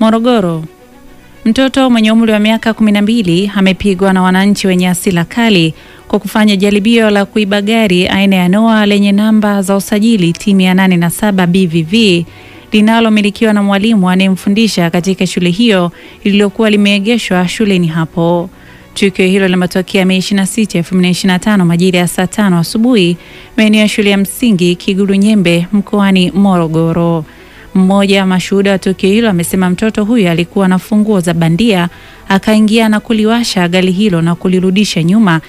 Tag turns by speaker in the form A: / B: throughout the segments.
A: Morogoro. Mtoto mwenye umri wa miaka 12 amepigwa na wananchi wenye hasira kali kwa kufanya jaribio la kuiba gari aina ya Noah lenye namba za usajili T 807 BVV linalomilikiwa na mwalimu anayemfundisha katika shule hiyo lililokuwa limeegeshwa shuleni hapo. Tukio hilo limetokea Mei 26, 2025 majira ya saa 5 asubuhi maeneo ya shule ya msingi Kiguru Nyembe mkoani Morogoro. Mmoja wa mashuhuda wa tukio hilo amesema mtoto huyo alikuwa na funguo za bandia, akaingia na kuliwasha gari hilo na kulirudisha nyuma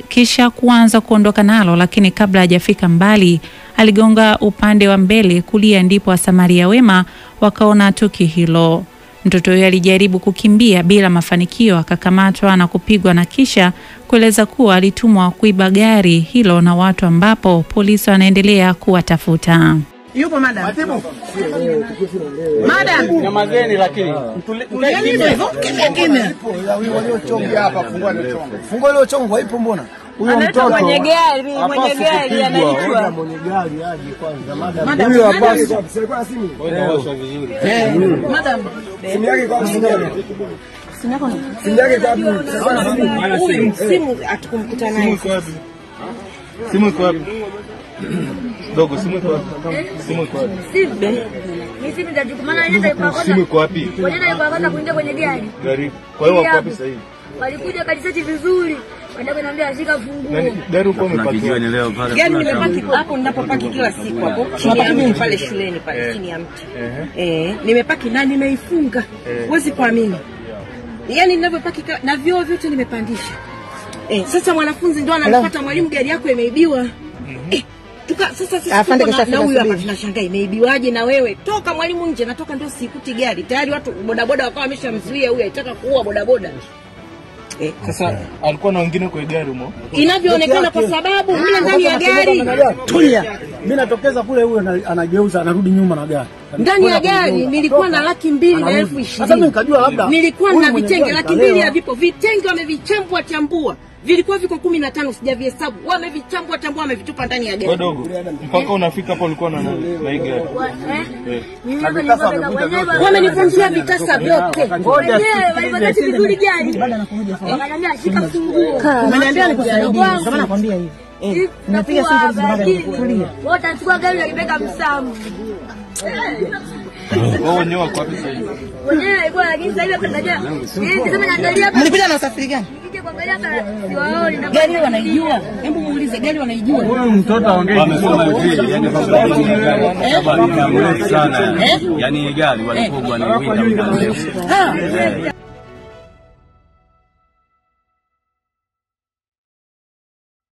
A: kisha kuanza kuondoka nalo, lakini kabla hajafika mbali aligonga upande wa mbele kulia, ndipo wasamaria wema wakaona tukio hilo. Mtoto huyo alijaribu kukimbia bila mafanikio, akakamatwa na kupigwa na kisha kueleza kuwa alitumwa kuiba gari hilo na watu, ambapo polisi wanaendelea kuwatafuta.
B: Yupo madam. Madam.
C: Nyamazeni lakini.
B: Kimya kimya.
D: Waliochonga hapa fungua ile chongo. Fungua ile chongo haipo mbona? Huyo mtoto
B: mwenye gari, mwenye gari anaitwa.
D: Mwenye gari aje kwanza madam. Huyo hapa silikuwa simu.
C: Wewe vizuri.
B: Madam.
D: Simu yake kwa simu yake.
B: Simu yako ni?
D: Simu yake kwa
B: simu. Simu atukumkuta naye.
C: Simu iko wapi? Dogo, simu iko wapi? Simu iko wapi?
E: Simu. Ni simu za jukumana ile ilikuwa kwanza.
C: Simu iko wapi?
E: Kwa nini ilikuwa kwanza kuingia kwenye gari?
C: Gari. Kwa hiyo wako wapi sasa hivi?
E: Walikuja kalisechi vizuri. Baadaye kaniambia shika funguo.
C: Gari uko umepaki.
B: Gari nimepaki hapo ninapopaki kila siku hapo. Chini ya mti pale shuleni pale chini ya mti. Nimepaki na nimeifunga. Huwezi kuamini. Yaani ninavyopaki na vioo vyote nimepandisha. Sasa mwanafunzi ndo ananifuata, mwalimu gari yako imeibiwa. Sasa sisi na huyu hapa tunashangaa imeibiwaje na wewe? Toka mwalimu nje, natoka ndio sikuti gari. Tayari watu bodaboda wakawa wameshamzuia huyu, alitaka kuua bodaboda.
C: Sasa alikuwa na wengine kwa gari humo.
B: Inavyoonekana kwa sababu mimi ndani ya gari.
D: Tulia. Mimi natokeza kule, huyo anageuza anarudi nyuma na gari.
B: Ndani ya gari nilikuwa na 220,000.
D: Sasa mimi nikajua labda
B: nilikuwa na vitenge 200,000 havipo. Vitenge wamevichambua chambua. Vilikuwa viko 15 sijavihesabu. Wamevichambua chambua wamevitupa ndani ya gari.
C: Dogo, mpaka unafika hapo ulikuwa na hii gari.
B: Wamenifungia vitasa vyote.
E: Wenyewe walipata vizuri gari. Wakaniambia shika funguo.
B: Umeniambia nikusaidie. Ndio maana nakwambia hivi.
E: Nimepiga simu kutulia. Wote achukua gari na kibeka msamu.
C: Wao wenyewe wako wapi sasa hivi?
E: Wenyewe walikuwa, lakini sasa hivi hapa tunajua. Sema naangalia hapa.
B: Mlikuja na usafiri gani?
E: Nikija kuangalia hapa siwaoni.
B: Gari wanaijua. Hebu muulize gari wanaijua.
C: Huyu mtoto aongee
F: wamesema hivi, yani kwamba ni mrefu sana. Yaani gari walikuwa ni winda muda mrefu.